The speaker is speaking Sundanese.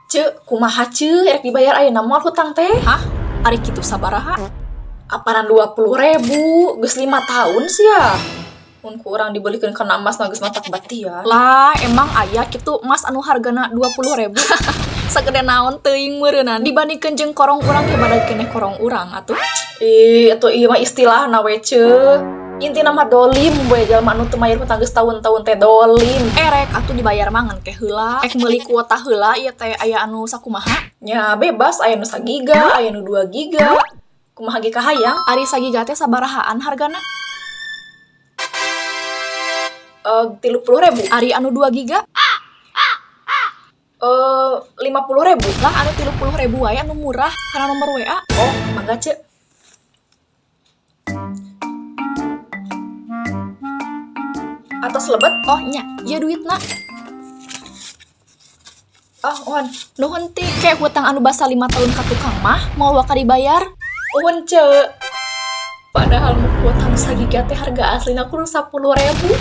Ceu, kumaha ceu erek dibayar ayeuna moal hutang teh? Hah? Ari kitu sabaraha? Apanan 20 ribu, geus 5 tahun sia. Mun ku urang dibelikeun kana emas mah geus matak batian. Lah, emang aya kitu emas anu hargana 20 ribu? Sagede naon teuing meureunan. Dibandingkeun jeung korong urang ge badag keneh korong urang atuh. Ih, atuh ieu mah istilahna we, ceu. Intina mah dolim we, jalma anu teu mayar hutang geus tahun-tahun teh dolim. Erek atuh dibayar mah ngan ke heula. Ek meuli kuota heula ieu teh aya anu sakumaha? Nya bebas, aya nu sagiga, aya nu 2 giga. Kumaha ge kahayang. Ari sagiga teh sabarahaan hargana? 30 ribu. Ari anu 2 giga? 50 ribu. Lah, anu 30 ribu wae anu murah kana nomor WA. Oh, mangga, Ceu. Atos lebet? Oh nya, ieu duitna. Ah, nuhun. Nuhun ti ke hutang anu basa 5 tahun ka tukang mah moal waka dibayar. Nuhun, Ceu. Padahal mah kuota nu sagiga teh harga aslina kudu 10 ribu.